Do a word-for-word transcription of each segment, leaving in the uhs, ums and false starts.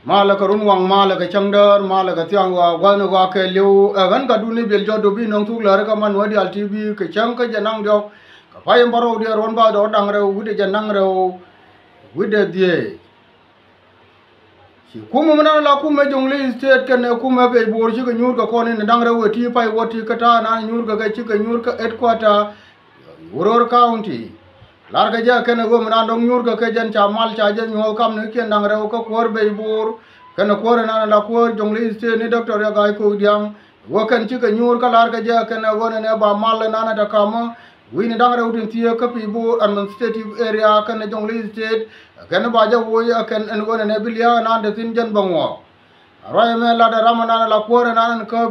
Malɛ kɛ runwaŋ, malɛ kɛ cäŋdäär, malɛ kɛ thiaŋ ɣɔaa, gua̱thni ɣɔaa kɛɛliw. Ɛ ɣän Gatdu ni Biɛl Jɔt Dup, bi nöŋ thuk läri kä Manuel Diaal T V kɛ cäŋ kä jɛ naŋ diɔ̱k. Kɛ pay in bärɔw diɛɛr ruɔ̱n bathdɔɔr da̱ŋ rɛw wi̱cdɛ jiɛn da̱ŋ rɛw wi̱cdɛ dhieec. Ci kumɛ mi nan la kumɛ Jonglei State kɛnɛ kumɛ Bɛ̈i Bo̱o̱r cikɛ nyuur kɛ kɔn in da̱ŋ rɛw ɛ ti pay wä ti kä ta̱a̱ nan nyuur kɛ kɛ cikɛ nyuur kä headquarter Uror County. Lar kɛ jɛ kɛnɛ ɣöö mi nan dɔ̱ŋ nyuur kɛ kɛ jɛn ca mal ca jɛ nyuɔ̱th kamnikiɛn da̱ŋ rɛw kä kuäär Bɛ̈i Bo̱o̱r kɛnɛ kuäär in nan la kuäär Jonglei State ni Doctor Riek Gai Kok Diaŋ. Wä kɛn cikɛ nyuur kä lar kɛ jɛ kɛnɛ ɣöö nɛnɛ ba mal in nan ɛ te ka̱mä wi̱i̱ni da̱ŋ rɛw tin thieek kä Pibor Administrative Area kɛnɛ Jonglei State. Kɛn ba jɛ woc ɛ kɛn ɛn ɣöö nɛnɛ bi lia̱a̱ in nan te thi̱n jɛn bä ŋuɔɔk. Ruac ɛmɛ latdɛ ram in nan la kuäär in nan kä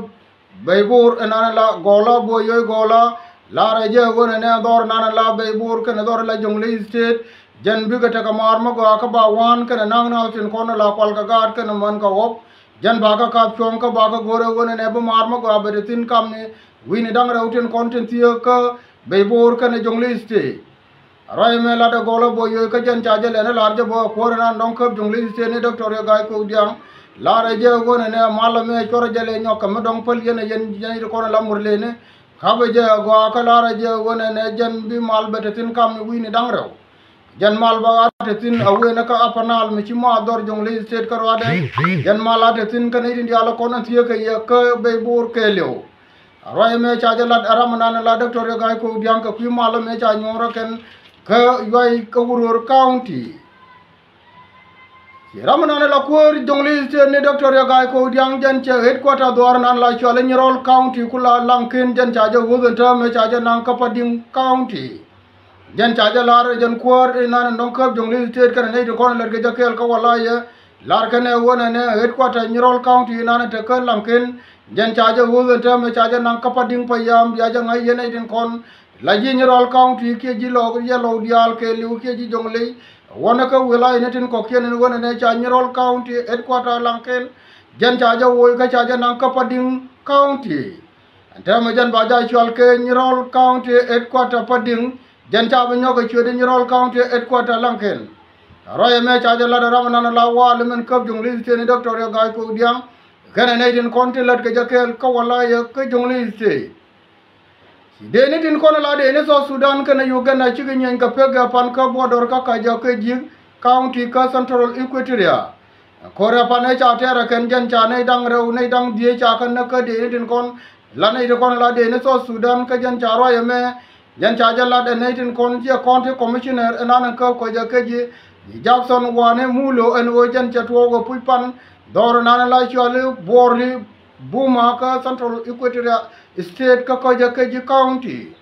Bɛ̈i Bo̱o̱r in nan la Gɔla Bo̱o̱ Yoc Gɔla. Lar ɛ jɛ ɣöö nɛnɛ dhɔr in nan la Bɛ̈i Bo̱o̱r kɛnɛ dhɔr la Jonglei State. Jɛn bikɛ tekɛ maar mi gɔaa kä ba wa̱a̱n kɛnɛ na̱a̱ŋ na̱a̱th tin kɔn la kual kɛ gaat kɛnɛ män kɛ ɣɔ̱p. Jɛn ba kä kap cuɔ̱ŋ kä ba kä go̱r ɛ ɣöö nɛnɛ bi maar mi gɔaa bɛ te thi̱n kamni wi̱i̱ni da̱ŋ rɛw tin kɔn tin thieek kä Bɛ̈i Bo̱o̱r kɛnɛ Jonglei State. Ruac ɛmɛ latdɛ Gɔla Bo̱o̱ Yoc kä jɛn ca jɛ lɛn ɛ lar jɛ bä kuäär in nan dɔ̱ŋ käp Jonglei State ni Doctor Riek Gai Kok Diaŋ. Lar ɛ jɛ ɣöö nɛnɛ mal ɛmɛ cuɔr jɛ lɛ nyɔk kɛ mi dɔ̱ŋ päl yɛn ɛ yɛn jɛn i̱ kɔn ɛ la Murleni. Kapɛ jɛ ɛ gɔaa kä lar ɛ jɛ ɣöö nɛnɛ jɛn bi mal bɛ te thi̱n kamni wi̱i̱ni da̱ŋ rɛw. Jɛn mal bä a te thi̱n a wen kä Upper Nile mi ci ma dhɔr Jonglei State kä ruaadɛ. Jɛn mal a te thi̱n kä nɛy tin diaal kɔn in thieek kɛ yɛ kä Bɛ̈i Bo̱o̱r kɛɛliw. Ruac ɛmɛ ca jɛ lat ɛ ram in nan la Doctor Riek Gai Kok Diaŋ kɛ kui̱ mal ɛmɛ ca nyuɔ̱ɔ̱r ɛ kɛn kä Yuay kä Uror County. Ci ram in nan la kuäär Jonglei State ni Doctor Riek Gai Kok Diaŋ jɛn cɛ headquarter dhuaar in nan la cɔal i̱ Nyirol County ku la Laŋken jɛn ca jɛ wuth in täämɛ ca jɛ naŋ kä Padiŋ County. Jɛn ca jɛ lar jɛn kuäär in nan in dɔ̱ŋ käp Jonglei State kɛnɛ nɛy ti kɔn in lät kɛ jɛ kɛɛl kä walayɛ. Lar kɛnɛ ɣöö nɛnɛ headquarter Nyirol County in nan in te kä Laŋken. Jɛn ca jɛ wuth in täämɛ ca jɛ naŋ kä Padiŋ Payam bia jɛ ŋa̱c yɛn nɛy tin kɔn la ji̱ Nyirol County kiɛ ji̱ lɔɔk yɛ lɔw diaal kɛɛliw kiɛ ji̱ Jonglei. Wanɛ kä wilaya ni tin kɔ̱kiɛn in ɣöö nɛnɛ ca Nyirol County headquarter Laŋken. Jɛn ca jɛ woc kä ca jɛ naŋ kä Padiŋ County. Ɛn täämɛ jɛn ba jɛ cɔal kɛ Nyirol County headquarter Padiŋ. Jɛn ca bi nyɔk kɛ cuet i̱ Nyirol County headquarter Laŋken. Ruac ɛmɛ ca jɛ lat ɛ ram in nan la waal min käp Jonglei State ni Doctor Riek Gai Kok Diaŋ. Kɛnɛ nɛy tin kɔn tin lät kɛ jɛ kɛɛl kä walayɛ kä Jonglei State. Ci dee ni tin kɔn la dee ni South Sudan kɛnɛ Uganda cikɛ nyieny kɛ pek ɛ pan kä border kä Kajo Keji County kä Central Equatoria. Ko̱r ɛ pan ɛ ca tɛɛr ɛ kɛn jɛn ca nɛy da̱ŋ rɛw nɛy da̱ŋ dhieec ca kɛn näk kä dee ni tin kɔn la nɛy tin kɔn la dee ni South Sudan kä jɛn ca ruac ɛmɛ. Jɛn ca jɛ lat ɛ nɛy tin kɔn ciɛ county commissioner ɛn an kä Kajo Keji Jackson Wane Mulo ɛn ɣöö jɛn cɛ tuɔɔk ɛ puc pan dhɔr ɛn an la cɔal i̱ Bor i̱ Buma kä Central Equatoria State kä Kajo Keji County.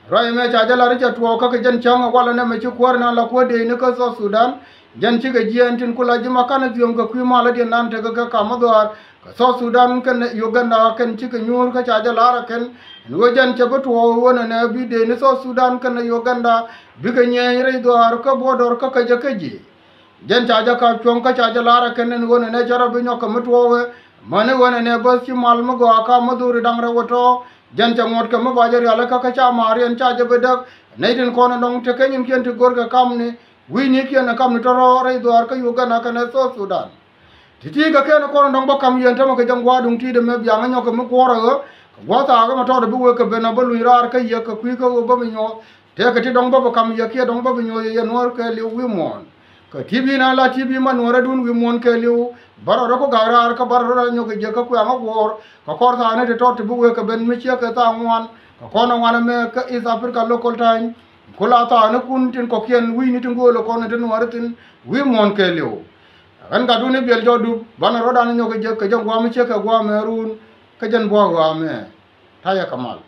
Ruac ɛmɛ ca jɛ lar i̱ cɛ tuɔɔk kä kɛ jɛn cäŋ ɛ walɛ nɛmɛ ci kuäär nan la kuäär dee ni kä South Sudan. Jɛn cikɛ jiɛɛn tin ku la ji̱ ma kanɛ dhiöm kɛ kui̱ malä diɛn nan tekɛ kɛ kam mi dhɔaar kɛ South Sudan kɛnɛ Uganda kɛn cikɛ nyuur kä ca jɛ lar ɛ kɛn ɛn ɣöö jɛn cɛ bi tuɔɔk ɣöö nɛnɛ bi dee ni South Sudan kɛnɛ Uganda bikɛ nyieny rɛy dhɔaar kä border kä Kajo Keji. Jɛn ca jɛ kap cuɔ̱ŋ kä ca jɛ lar ɛ kɛn ɛn ɣöö nɛnɛ cɛ rɔ bi nyɔk kɛ mi tuɔɔkɛ. Mäni ɣöö nɛnɛ bäth ci mal mi gɔaa ka mi dhuri da̱ŋ rɛw ɛ tɔ̱. Jɛn cɛ ŋuɔ̱t kɛ mi ba jɛ rial ɛ kä kä ca ma̱a̱r yɛn ca jɛ bi däk. Nɛy tin kɔn ɛ dɔ̱ŋ tekɛ nyinkiɛn ti görkɛ kamni wi̱i̱nikiɛn ɛ kamni tɔ̱ rɔ̱ rɛy dhuaar kä Uganda kɛnɛ South Sudan. Ti̱ti̱ kɛ kɛn ɛ kɔn ɛ dɔ̱ŋ bä ka̱m yɛn tämɛ kɛ jɛ ŋua̱a̱ duŋ ti̱i̱t ɛmɛ biaŋ ɛ nyɔk kɛ mi kuɔɔr ɛ ɣöö kɛ gua̱th thaak ɛmɛ tɔɔt ɛ bi wek kɛ ben ɛ bä luny raar kä yɛ kɛ kui̱ kä ɣöö bä bi nyuɔ̱th. Tëëkɛ ti dɔ̱ŋ bä bi ka̱m yɛ kiɛ dɔ̱ŋ bä bi nyuɔ̱th yɛ yɛn nuäär kɛɛliw wi̱i̱ muɔ̱ɔ̱n. Kɛ T V na la T V ma nuäärä duun wi̱i̱ muɔ̱ɔ̱n kɛɛliw. Bä rɔ rɔ ku gak raar kä bä rɔ rɔ nyɔk kɛ jiäk kä kuɛ̈ɛ̈ŋ ɛ guɔ̱ɔ̱r kɛ kɔr thaakni ti tɔt ti bi wek kɛ ben mi ciek kɛ thaak ŋuan kɛ kɔn ɛ ŋuan ɛmɛ kä East Africa Local Time. Ku la thaaknikun tin kɔ̱kiɛn wi̱i̱ni ti gööl ɛ kɔn ɛ ti nuäärä thi̱n wi̱i̱ muɔ̱ɔ̱n kɛɛliw. Ɣän Gatdu ni Biɛl Jɔt Dup banɛ rɔ̱dan nyɔk kɛ jiäk kɛ jɛ gua̱a̱m mi ciek kɛ gua̱a̱m ɛ ruun kä jɛn buɔ̱k ɣɔaa mɛ. Ta̱yɛ kɛ mal.